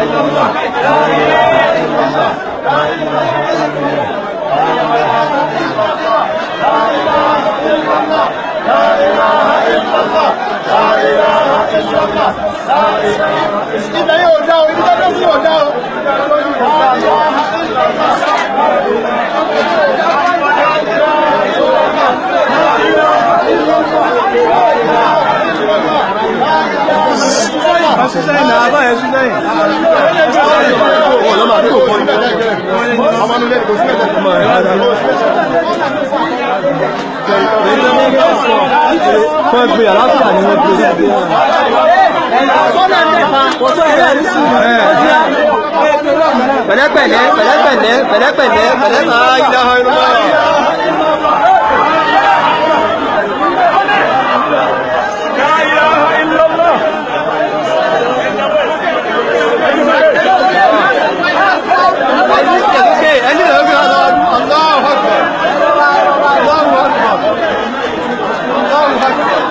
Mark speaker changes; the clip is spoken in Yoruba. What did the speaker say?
Speaker 1: illallah. La ilaha illallah. La ilaha illallah. La ilaha illallah. La ilaha illallah. La ilaha illallah. La ilaha illallah.
Speaker 2: Ibẹ̀ yóò dá o, ibi tó dé sí yóò dá o. Ọmọ inú ilé ni kò sí mẹ́tẹ̀.
Speaker 3: Wọ́n gbé àlàáfíà ni wọ́n gbé sí. Pẹ̀lẹ́pẹ̀lẹ́ pẹ̀lẹ́pẹ̀lẹ́ pẹ̀lẹ́pẹ̀lẹ́ pẹ̀lẹ́ la ilaha illallah.
Speaker 1: La ilaha illallah.
Speaker 3: Ẹni ìrẹ̀lókè ẹni ìrẹ̀lókè Allahu Akbar. Allahu Akbar. Allahu Akbar.